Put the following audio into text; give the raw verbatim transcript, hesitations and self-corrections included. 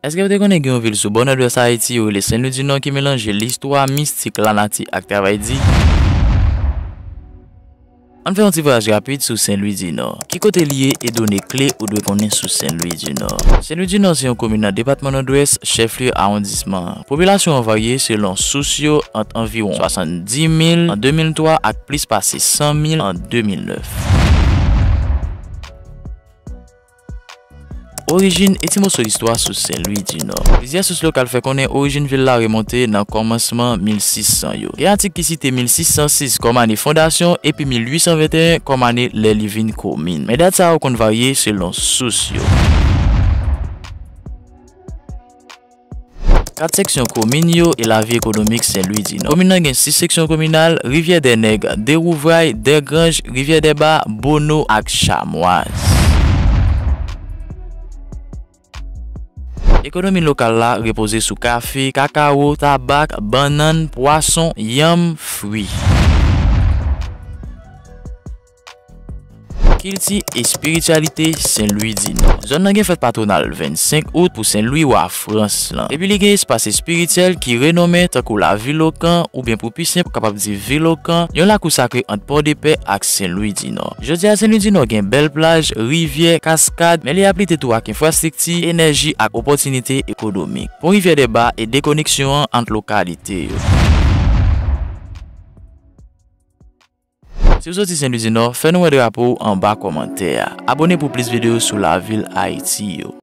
Èske w te konnen gen yon vil sou bò nòdwès Ayiti yo rele Sen Lwi di Nò ki melanje listwa, mistik, lanati ak travay di? Ann fè yon ti vwayaj rapid sou Sen Lwi di Nò. Ki kote li ye e done kle ou dwe konnen sou Sen Lwi di Nò? Sen Lwi di Nò se yon komin nan depatman Nòdwès, chèflye awondisman an. Popilasyon an varye selon sous yo ant anviwon swasanndis mil an de mil twa ak plis pase san mil an de mil nèf. Orijin e ti moso istwa sou Sen Lwi di Nò. Plizyè sous lokal fè konnen orijin vil la remonte nan kòmansman mil sis san yo. Gen atik ki site mil sis san sis kòm ane fondasyon epi mil ui san venteyen kòm ane lè li vin komin. Men dat sa yo konn varye selon sous yo. Kat seksyon komin yo e lavi ekonomik Sen Lwi di Nò. Komin nan gen sis seksyon kominal: Rivyè dè Nèg, Dewouvray, Dègranj, Rivyè dè Ba, Bono ak Chamwaz. Ekonomi lokal la repoze sou kafe, kakawo, tabak, bannann, pwason, yanm, fwi. Kilti, espirityalite Sen Lwi di Nò. Zòn nan gen fèt patwonal vennsenk out pou Sen Lwi, wa Frans lan. Epi li gen espas espirityèl ki renome tankou Lavilokan, oubyen pou pi senp, ou kapab di Vilokan, yon lakou sakre ant Pòdepè ak Sen Lwi di Nò. Jodi a, Sen Lwi di Nò gen bèl plaj, rivyè, kaskad, men li aplite tou ak enfrastrikti, enèji ak opòtinite ekonomik. Pon Rivyè dè Ba e dekoneksyon an ant lokalite yo. Si w soti Sen Lwi di Nò, fè nou wè drapo w anba kòmantè a. Abòne pou plis videyo sou lavil Ayiti yo.